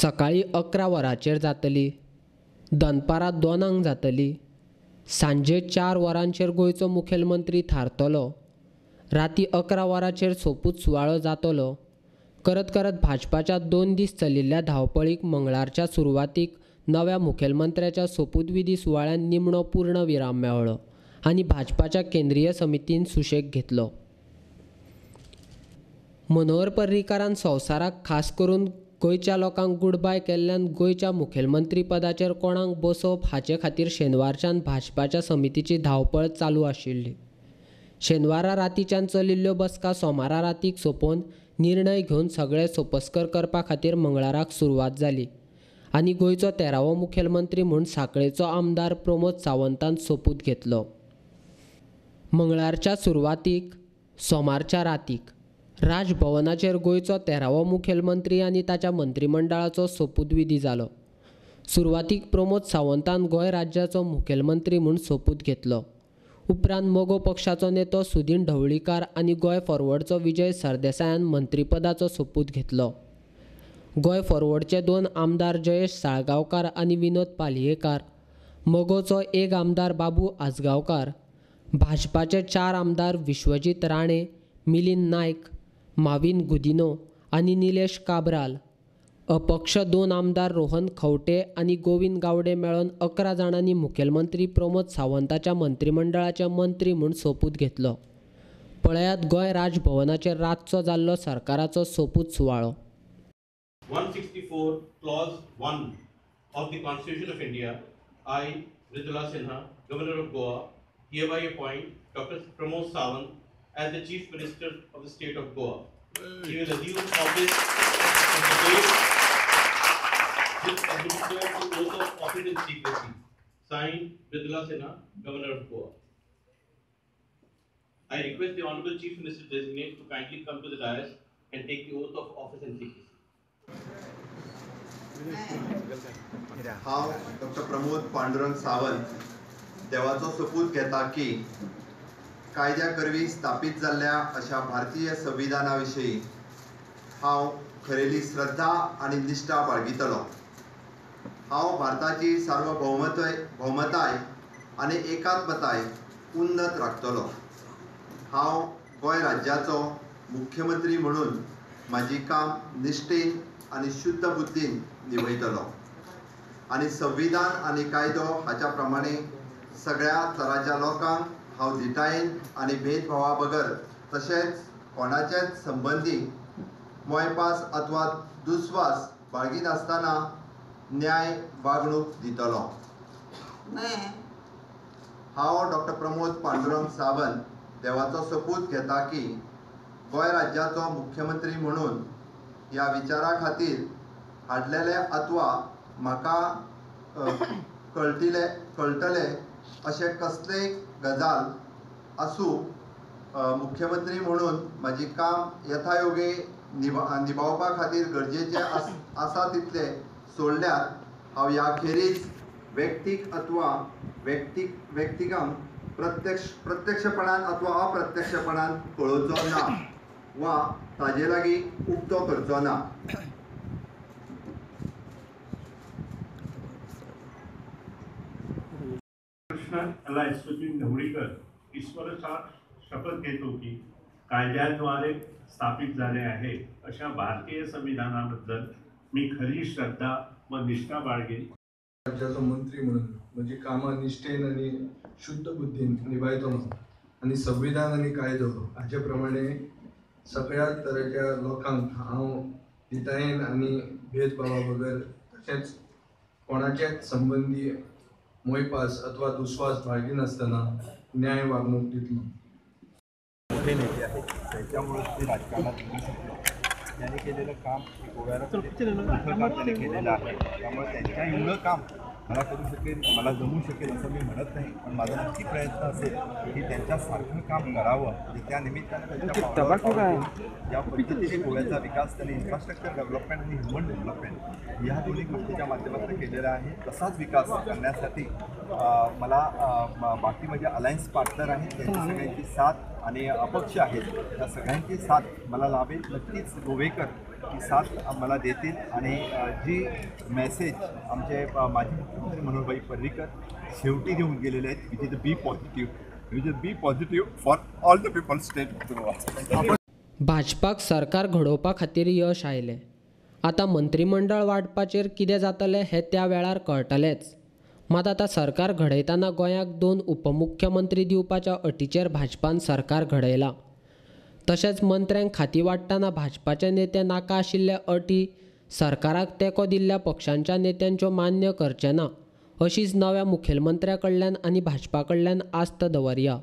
सकाळीं 11 वरांचेर जातली, दनपारां 2 जातली, सांजे 4 वरांचेर गोंयचो मुखेलमंत्री थारतलो, राती 11 वरांचेर सोपूत सुवाळो जातलो. करत करत भाजपाच्या 2 दीस चलिल्ल्या धांवपळीक मंगळारच्या सुरवातीक नव्या मुखेलमंत्र्याच्या सोपूतविधी सुवाळ्यान निमणो पूर्ण विराम मेळ्ळो आनी भाजपाच्या केंद्रीय समितीन सुशेग घेतलो. मनोहर पर्रीकारान संवसाराक खास करून गोंयच्या लोकांक गुडबाय केल्ल्यान गोंयच्या मुखेलमंत्री पदाचेर कोणाक बसोवप हाचे खातीर शेनवारच्यान भाजपाच्या समितीची धांवपळ चालू आशिल्ली. शेनवारा रातीच्यान चलिल्ल्यो बसका सोमारा रातीक सोंपोवन निर्णय घेवन सगळे सोपस्कर करपा खातीर मंगळाराक सुरवात जाली आनी गोंयचो 13वो मुखेलमंत्री म्हूण सांखळेचो आमदार प्रमोद सावंतान सोपूत घेतलो. मंगळारच्या सुरवातीक सोमारच्या रातीक राजभवनाचेर गोंयचो 13वो मुखेलमंत्री आनी ताच्या मंत्रीमंडळाचो सोपूतविधी जालो. सुरवातीक प्रमोद सावंतान गोंय राज्याचो मुखेलमंत्री म्हूण सोपूत घेतलो. उपरांत मगो पक्षाचो नेतो सुदीन ढवळीकार आनी गोंय फॉरवर्डचो विजय सरदेसायान मंत्रीपदाचो सोपूत घेतलो. गोंय फॉरवर्डचे 2 आमदार जयेश साळगांवकार आनी विनोद पालयेकार, मगोचो 1 आमदार बाबू आजगांवकार, भाजपाचे 4 आमदार विश्वजीत राणे, मिलिंद नायक, माविन गुदिनो आनी निलेश काब्राल, अपक्ष 2 आमदार रोहन खंवटे आनी गोविंद गावडे मेळोन 11 जाणांनी मुखेलमंत्री प्रमोद सावंताच्या मंत्रीमंडळाचे मंत्री म्हूण सोपूत घेतलो. पळयात गोंय राजभवनाचेर रातचो जाल्लो सरकाराचो सोपूत सुवाळो. 164 Clause 1 of the Constitution of India, I, Mridula Sinha, Governor of Goa, hereby appoint Dr. Pramod Sawant as the Chief Minister of the State of Goa. He will assume office on the date with administer the oath of office in secrecy. Signed, Mridula Sinha, Governor of Goa. I request the Honorable Chief Minister Designate to kindly come to the dais and take the oath of office and secrecy. हांव doctor Pramod Pandurang Sawant देवाचो सोपूत घेता की कायद्या करवी स्थापीत जाल्ल्या अशा भारतीय संविधाना विशीं हांव खरेली श्रद्धा आनी निश्ठा बाळगितलो. हांव भारताची सार्वभौमताय आनी एकात्मताय उन्नत राखतलो. हांव गोंय राज्याचो मुख्यमंत्री म्हणून म्हाजी काम निश्ठेन आनी शुद्ध बुद्धीन निभयतलो आनी संविधान आनी कायदो हाच्या प्रमाणे सगळ्या तराच्या लोकांक हांव धिटायेन आनी भेदभावा बगर तशेंच कोणाचेच संबंदी मोयपास अथवा दुस्वास बाळगिनासतना न्याय वागणूक दितलो. हांव डॉक्टर प्रमोद पांडुरंग सावंत देवाचो सोपूत घेता की गोंय राज्याचो मुख्यमंत्री म्हणून ह्या विचारा खातीर हाडलेले अथवा म्हाका कळटले अशें कसलेय गजाल आसूं, मुख्यमंत्री म्हणून म्हाजी काम यथायोगे निभावपा खातीर गरजेचें आसा तितलें सोडल्यार हांव ह्या खेरीज व्यक्तीक अथवा व्यक्तिकांक प्रत्यक्षपणान अथवा अप्रत्यक्षपणान कळोवचो ना वा ताजे लागीं उक्तो करचो ना. कृष्ण सुदीन ढवळीकर ईश्वराचा शपथ घेतो की कायद्याद्वारे स्थापित झाले आहे अशा भारतीय संविधानाबद्दल मी खरी श्रद्धा व निष्ठा बाळगेन. राज्याचो मंत्री म्हणून म्हजी कामां निश्ठेन आनी शुद्ध बुद्धीन निभायतलो आनी संविधान आनी कायदो हाचे प्रमाणे सगळ्या तरेच्या लोकांक हांव धिटायेन आनी भेदभावा बगर तशेंच कोणाचेच संबंदी मोयपास अथवा दुस्वास बाळगिनासतना न्याय वागणूक दितलो. मोठे नेते आहेत त्यांच्यामुळे ते राजकारणात येऊ शकलो. त्यांनी केलेलं काम गोव्याला मोठं काम त्यांनी केलेलं आहे, त्यामुळे त्यांच्या एवढं काम मला करू शकेल, मला जमू शकेल असं मी म्हणत नाही, पण माझा नक्की प्रयत्न असेल की त्यांच्यासारखं काम करावं. म्हणजे त्या निमित्तानं त्यांच्या ज्या पद्धतीने गोव्याचा विकास त्यांनी इन्फ्रास्ट्रक्चर डेव्हलपमेंट आणि ह्युमन डेव्हलपमेंट ह्या दोन्ही गोष्टीच्या माध्यमातून केलेला आहे, तसाच विकास करण्यासाठी मला बाकी माझे अलायन्स पार्टनर आहेत त्यांच्या सगळ्यांची साथ आणि अपक्ष आहेत त्या सगळ्यांची साथ मला लाभेल. नक्कीच गोवेकर ही साथ मला देतील आणि जी मेसेज आमचे माजी मुख्यमंत्री मनोहरभाई पर्रीकर शेवटी देऊन गेलेले आहेत, which is be positive, which is be positive for all the people state Goa. भाजपाक सरकार घडोवपा खातीर यश आयलें. आतां मंत्रीमंडळ वांटपाचेर कितें जातलें हें त्या वेळार कळटलेंच. मात आतां सरकार घडयतना गोंयाक 2 उपमुख्यमंत्री दिवपाच्या अटीचेर भाजपान सरकार घडयलां. तशेंच मंत्र्यांक खातीं वांट्टना भाजपाचे नेते नाका आशिल्ल्या अटी सरकाराक तेंको दिल्ल्या पक्षांच्या नेत्यांच्यो मान्य करचे ना अशीच नव्या मुखेलमंत्र्या कडल्यान आनी भाजपा कडल्यान आस्त दवरया.